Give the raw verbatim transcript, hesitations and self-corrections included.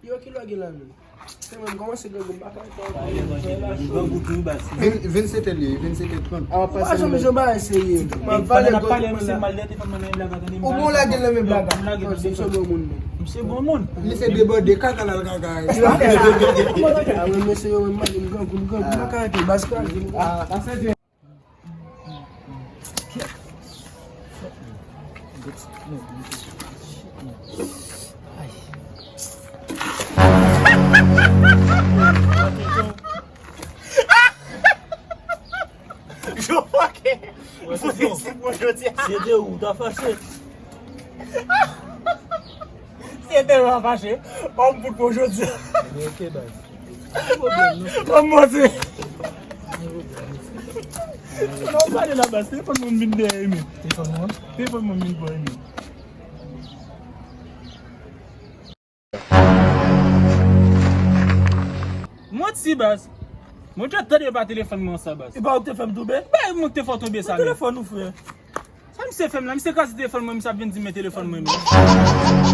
Yo, kilè w gen la menm? Se mwen, m kòmanse grangou, m pa ka fè grangou tou, baz. Vin, vin sete li, vin sete trant. Ou pa janm jan bagay serye. M ap pale, m ap pale, misye mal de telefòn mwen nan blaga, tande. Ou bon lage nan men blaga. Misye bon moun. Misye bon moun. Li se debòde, kaka l al kaka. A, mwen, mesye yo, mwen, m grangou, m grangou, m pa ka rete, baz, ka rete. Yo, fuck it. Mwen fout isit pou jodi a. Se de ou ta fache. Se de ou ta fache. Bon, m fout pou jodi a. Ok, baz. Bon, mwen se. Non, pale la, baz. Telefòn mwen vin dèyè men. Telefòn mwen? Telefòn mwen vin dèyè men. Manti, baz. Mwen te tande pa telefòn mwen sa, baz. E pa ou te fè m tonbe? Ba, mwen te fè w tonbe sa, men. Telefòn ou, frè. Sa misye fè m la? Misye kraze telefòn mwen, misye ap vin di m men telefòn mwen, men.